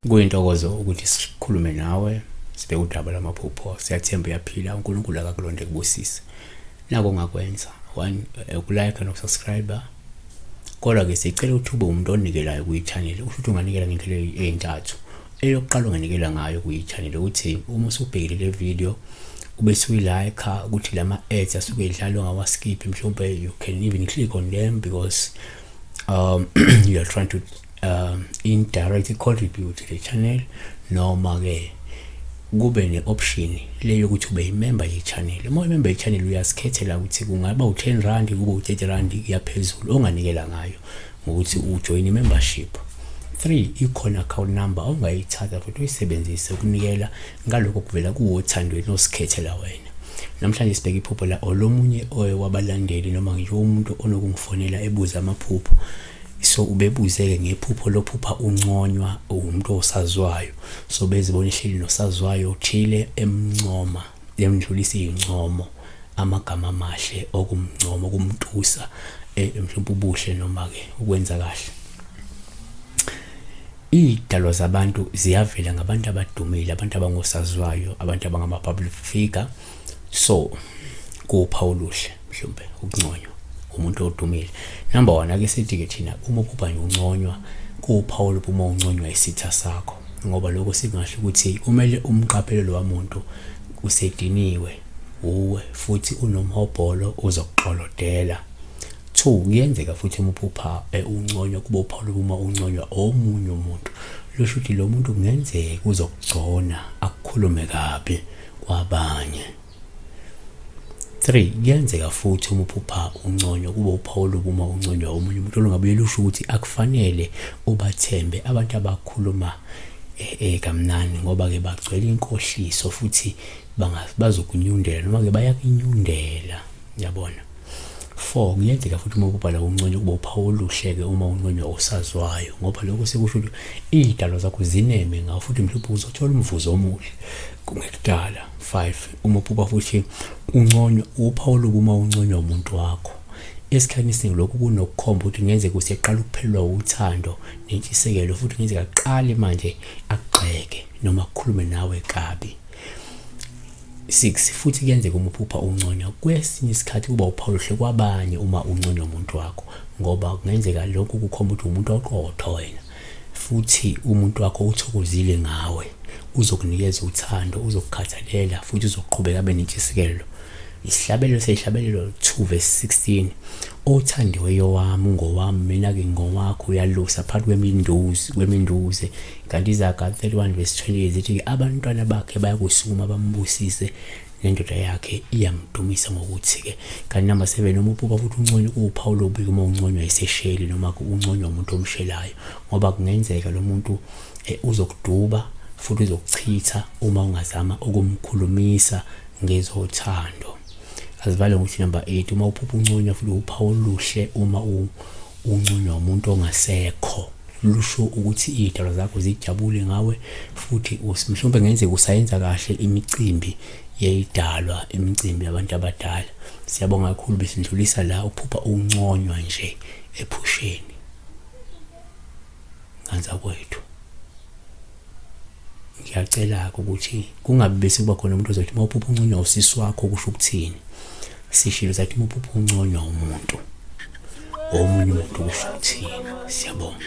Kuyintokozo ukuthi sikhulume nawe sibheke udaba lwamaphupho. Siyathemba uyaphila, uNkulunkulu akakulonde kubusise. Nako ongakwenza one, ukulike nokusubscribe. Kodwa-ke sicela ukuthi ube umuntu onikelayo kwi-channel. Usho ukuthi unganikela ngendlela ey'ntathu. Eyokuqala onganikela ngayo kwi-channel ukuthi uma usubhekile le video ube suyilike, ukuthi lama ads asuke edlala ungawaskip, mhlawumbe you can even click on them because you are trying to indirectly contribute to the channel, noma ke kube ne-option le yokuthi ube yimember ye-channel. Uma uyimember ye-channel uyazikhethela ukuthi kungaba u-10 rand, kube u-30 rand kuyaphezulu onganikela ngayo ngokuthi ujoyine i-membership. 3, ikhona account number ongayithatha futhi uyisebenzise ukunikela ngalokho kuvela kuwo othandweni osikhethela wena. Namhlanje sibheke iphupho la olomunye wabalandeli noma ngisho umuntu onokungifonela ebuza amaphupho. So ubebuze-ke ngephupho lophupha unconywa umuntu osaziwayo. So bezibona ehleli nosaziwayo othile emncoma, emdlulisa iy'ncomo, amagama amahle okumncoma, okumtusa mhlawumbe ubuhle noma-ke ukwenza kahle. Iy'dalwa zabantu ziyavela ngabantu abadumile, abantu abangosaziwayo, abantu abangama-public figure. So kuwuphawu oluhle mhlawumbe ukunconywa umuntu odumile. Number one, ake sithi-ke thina uma uphupha nje unconywa, kuwuphawu olubi uma unconywa isitha sakho, ngoba lokho singasho ukuthi kumele umqaphele lowa muntu, usediniwe uwe futhi unomhobholo, uzokuxolodela. Two, kuyenzeka futhi uma uphupha unconywa kube uphawu olubi uma unconywa omunye umuntu, lusho ukuthi lo muntu kungenzeka uzokugcona akukhulume kabi kwabanye. 3, kuyenzeka futhi uma uphupha unconywa kube uphawu olubi uma unconywa omunye umuntu, olungabuye lusho ukuthi akufanele ubathembe abantu abakhuluma kamnandi, ngoba-ke bagcwele inkohliso futhi bazokunyundela noma-ke bayakunyundela, yabona. 4, kuyenzeka futhi uma uphupha la unconywa kube uphawu oluhle-ke uma unconywa osaziwayo, ngoba lokho sekusho ukuthi iy'dalwa zakho zineme ngawo futhi mhlawumbe uzothola umvuzo omuhle kungekudala. 5, uma uphupha futhi unconywa, uphawu olubi uma unconywa umuntu wakho. Esikhathini esiningi lokhu kunokukhomba ukuthi kungenzeka useqala ukuphelelwa uthando nentshisekelo, futhi kungenzeka aqale manje akugxeke noma akukhulume nawe kabi. 6, futhi kuyenzeka uma uphupha unconywa, kwesinye isikhathi kuba uphawu oluhle kwabanye uma unconywa umuntu wakho, ngoba kungenzeka lokhu kukhomba ukuthi umuntu oqotho wena, futhi umuntu wakho uthokozile ngawe, uzokunikeza uthando, uzokukhathalela futhi uzoqhubeka abe nentshisekelo. Isihlabelelo seyihlabelelo 2 verse 16, othandiweyo wami ungowami, mina-ke ngowakho, uyalusa phakathi kweminduze kweminduze. Kanti iZaga 31 verse 28 zithi-ke abantwana bakhe bayakusukuma bambusise, nendoda yakhe iyamdumisa ngokuthi-ke. Kanti number 7, uma uphupha futhi unconywa, kuwuphawu olubi uma unconywa isesheli noma unconywa umuntu omshelayo, ngoba kungenzeka lo muntu uzokuduba futhi uzokuchitha uma ungazama ukumkhulumisa ngezothando. Azivale ngokuthi number 8, uma uphupha unconywa futhi uphawu oluhle uma unconywa umuntu ongasekho, lusho ukuthi iy'dalwa zakho zijabule ngawe futhi mhlawumbe kungenzeka usayenza kahle imicimbi yey'dalwa, imicimbi yabantu abadala. Siyabonga kakhulu, besindlulisa la uphupha unconywa nje ephusheni. Nganza kwethu. Ngiyacela-ke ukuthi kungabi bese kuba khona umuntu ozothi uma uphupha unconywa usisi wakho kusho ukuthini. Sishilo sathi uma uphupha unconywa umuntu, omunye umuntu kusho ukuthini. Siyabonga.